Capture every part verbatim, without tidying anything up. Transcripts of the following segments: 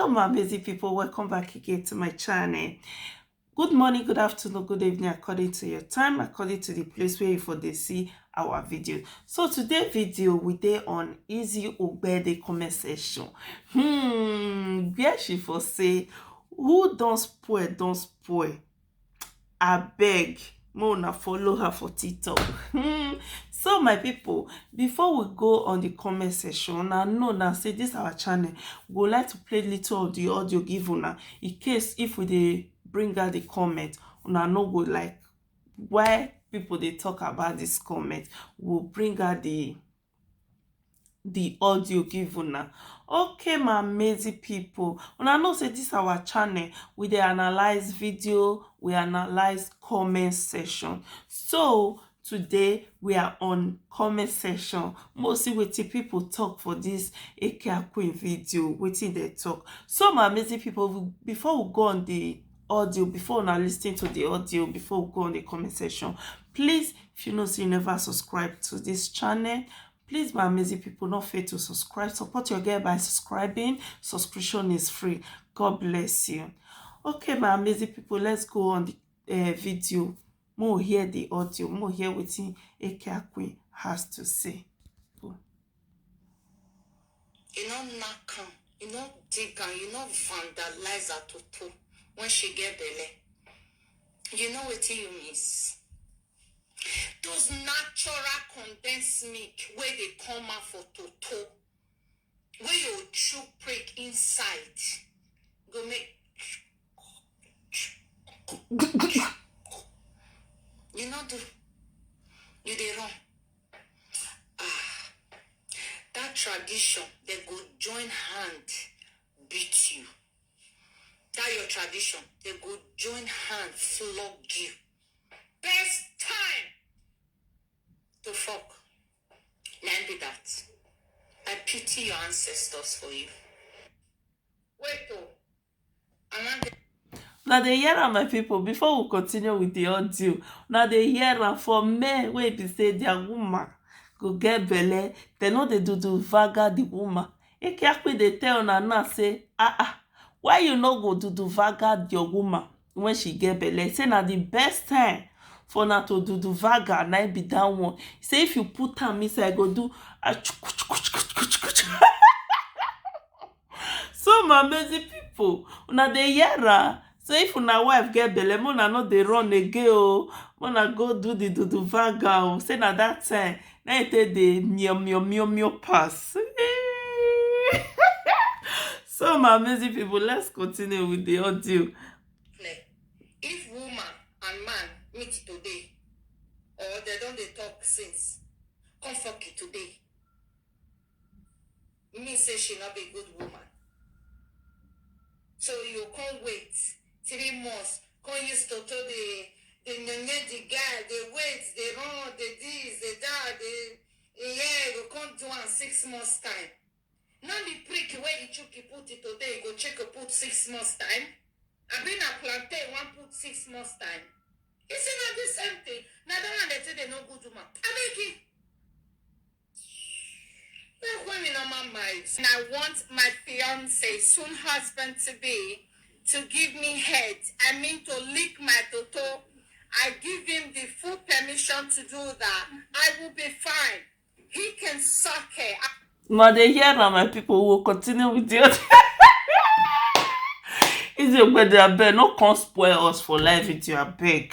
Hello, my amazing people. Welcome back again to my channel. Good morning, good afternoon, good evening, according to your time, according to the place where you for dey see our video. So today video, we dey on Izzy Ogbe the comment section. Hmm, where she for say, who don spoil, don spoil. Abeg, make una follow her for TikTok. Hmm. So my people, before we go on the comment section, una know now say this our channel, we go like to play little of the audio give una, in case if we dey bring out the comment, una no go like why people dey talk about this comment. We will bring out the the audio give una. Okay, my amazing people, una know say this our channel, we dey analyze video, we analyze comment section. So today we are on comment section. Make we see wetin people talk for this Akia Queen video, wetin dem talk. So my amazing people, we- before we go on the audio, before una listen to the audio, before we go on the comment section, please, if you know say you never subscribe to this channel, please, my amazing people, no fail to subscribe. Support your girl by subscribing. Subscription is free. God bless you. Okay, my amazing people, let's go on the uh, video. Make we hear the audio. Make we hear wetin Akia Queen has to say. You no knock am, you no dig am, you no vandalize her toto when she get belle. You know wetin you miss? Those natural condensed milk wey dey come out for toto, wey you chew prick inside, go make you no do, you dey run. Ah, that tradition, they go join hand beat you. That your tradition, they go join hand flog you. Best time to fuck. Na im be that. I pity your ancestors for you. Wait oh, I wan get Now they hear am, my people. Before we continue with the audio, now they hear am for men wey be say their woman go get belle, they no dey do do vaga the woman. Akia Queen dey tell una now say, ah ah, why you no go do do vaga your woman when she get belle? Say na the best time for una to do do vaga, na im be that one. Say if you put am inside, go do a chuku chuku chuku chuku chuku. So my amazing people, una dey hear am? So if una wife get belle, make una no dey run again o. Make una go do the do do vaga o. Say na that time na im take dey mio mio mio mio pass. So my amazing people, let's continue with the audio. Clear. If woman and man meet today, or they don dey talk since, come fuck you today, mean say she no be good woman. So you come wait three months, come use toto dey dey nyonye the guy, dey wait, dey run, dey this, dey that, dey yeah, go come do am six months time. No be prick wey Ichuki put it today, go check put six months time. Abi na plantain wan put six months time. You see na the same thing. Na that one dey say they no good woman. Abeg. Make women normal mind. And I want my fiance, soon husband to be, to give me head. I mean to lick my toto. I give him the full permission to do that. I will be fine. He can suck it. Now they hear am, my people. Will continue with the audio. Izzy Ogbe, abeg, no come spoil us for live video, abeg.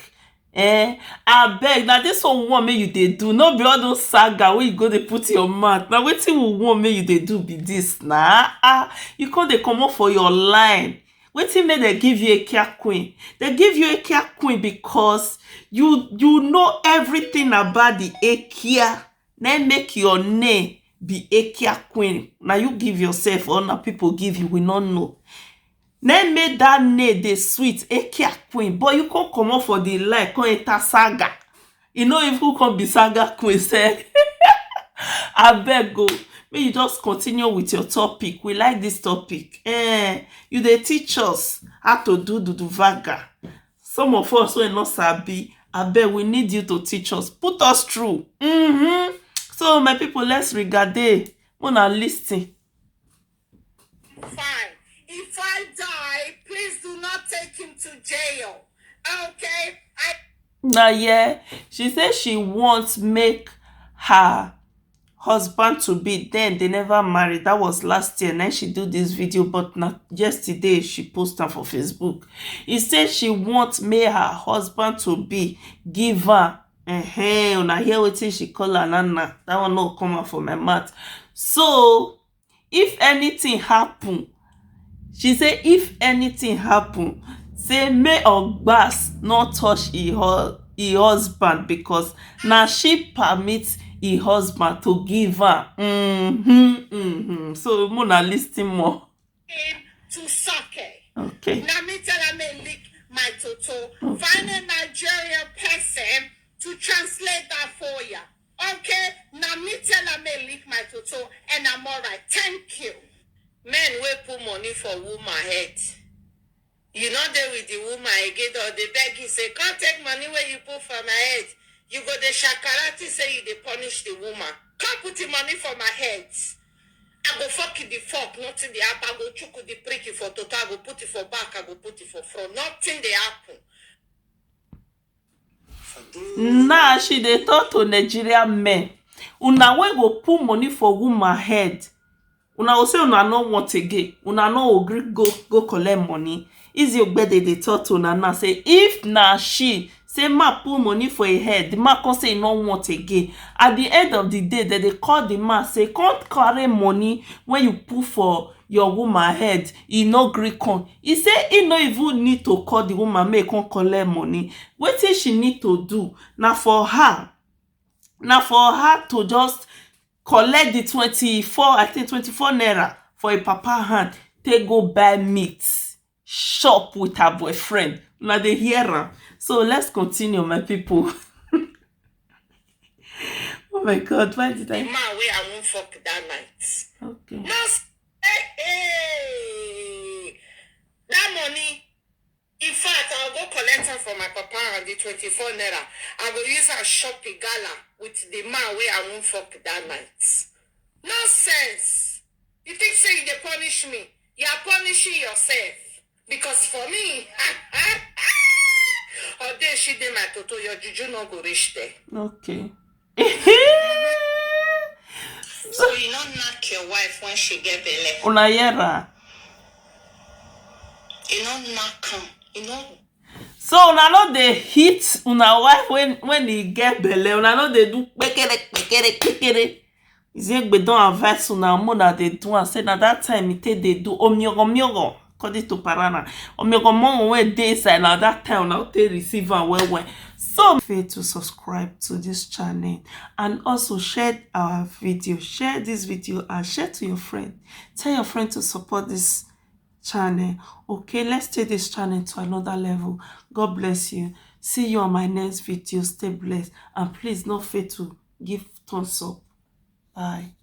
Eh, abeg, na this one we want make you dey do. No be all those saga wey you go dey put your mouth. Na wetin we want make you dey do be this na. Ah, you come dey comot for your line. Wetin make dem give you Akia Queen? Dem give you Akia Queen because you you know everything about the Akia. Na im make your name be Akia Queen. Na you give yourself or na people give you, we no know. Na im make that name dey sweet, Akia Queen. But you come comot for the line, come enter saga. You no even come be saga queen sef. Abeg o, make you just continue with your topic. We like this topic. Eh, you dey teach us how to do dudu vaga. Some of us wey no sabi, abeg, we need you to teach us, put us through. Mm-hmm. So my people, let's regade. Una listen. Fine. If Now, yeah, she said she wants make her husband to be, then they never married. That was last year. Now she do this video, but not yesterday she posted for Facebook. He said she wants make her husband to be give her. Uh-huh. Una hear wetin she call her nana. That one no come out for my mouth. So if anything happen, she say if anything happen, say may Ogbas not touch e hu- e husband, because now she permits e husband to give her. Mm-hmm, mm-hmm. So Mona, listen more. To suck it. Okay. Now me tell her me lick my toto. Okay. Find a Nigerian person to translate that for you. Okay, now me tell her me lick my toto and I'm all right. Thank you. Men will put money for woman head. You know they with the woman again, or they beg you say, "Can't take money where you put for my head." You go the shakarati say you dey punish the woman. Can't put the money for my head. I go fuck you the fuck, nothing the app. I go chuku the prick for toto. I go put it for back. I go put it for front. Nothing they happen. Now she dey talk to Nigerian men. Una wey go put money for woman head, una go say una no want again. Una no agree go go collect money. Easy Ogbede dey talk to una now say if na she say ma put money for a head, the man come say e no want again. At the end of the day, dem dey call the man say come carry money when you put for your woman head, e no gree come. E say e no even need to call the woman make e come collect money. Wetin she need to do na for her, na for her to just collect the twenty-four, I think twenty-four naira for a papa hand, take go buy meat, shop with her boyfriend. Una dey hear am? So let's continue, my people. Oh my God, why did I? The man wey I wan fuck that night. Okay. No, hey, hey. That money, in fact, I'll go collect am for my papa and the twenty-four naira. I go use am shop a gala with the man wey I wan fuck that night. Nonsense. You think say you dey punish me? You are punishing yourself. Because for me, although she dey my toto, your juju no go reach there. Okay. So you no knock your wife when she get belle. Una hear her? You no knock am. You no. So una no dey hit una wife when when e get belle. Una no dey do kpekere kpekere kpekere. Izegbe don advise una, una dey do am, say na that time e take dey do omiogo miogo, according to Parana. Omiogo miogo wey dey inside, na that time una take receive am well well. So fail to subscribe to this channel and also share our video. Share this video and share to your friend. Tell your friend to support this channel. Okay, let's take this channel to another level. God bless you. See you on my next video. Stay blessed. And please no fail to give thumbs up. Bye.